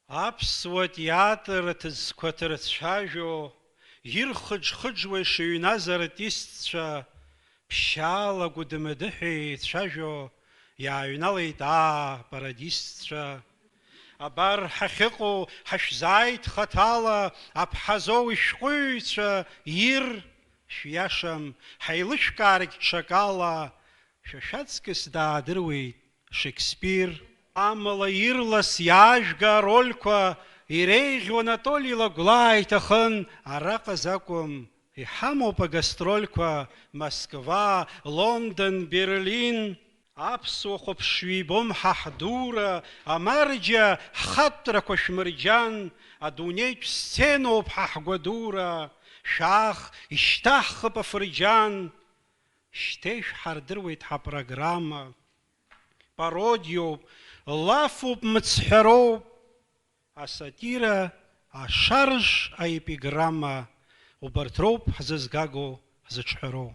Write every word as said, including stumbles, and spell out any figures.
Аԥсуа театр аҭыӡқәа ҭырцәажәо, ирхыџ-хыџуа ишыҩназ артистцәа, ԥшьаала гәыдмыдыҳәа еицәажәо, иааҩналеит, аа, пародистцәа. Абар ҳахьыҟоу, ҳашәзааит хаҭала, Аԥҳазоу ишәҟәыҩҩцәа, ир, шәиашам, ҳаилышәкааргь ҽакала, шәа шәаҵкыс даадыруеит Шекспир. Амала ирлас иаажәга арольқәа иреиӷьу Анатоли Лагәлаа иҭахын, араҟа закәым, иҳамоуп агастрольқәа, Москва, Лондон, Берлин. Аԥсуа хәаԥшҩы ибом ҳа ҳдура, амарџьа, ҳхатәрақәа шәмырџьан, адунеитә сценоуп ҳа ҳгәадура, шәаах, ишьҭаҳхып афырџьан. Шьҭа ишәҳардыруеит ҳапрограмма. Пародиоуп, лафуп, мыцҳәароуп, асатира, ашарж, аепиграмма, убарҭ роуп ҳзызгаго, ҳзыҿҳәароу.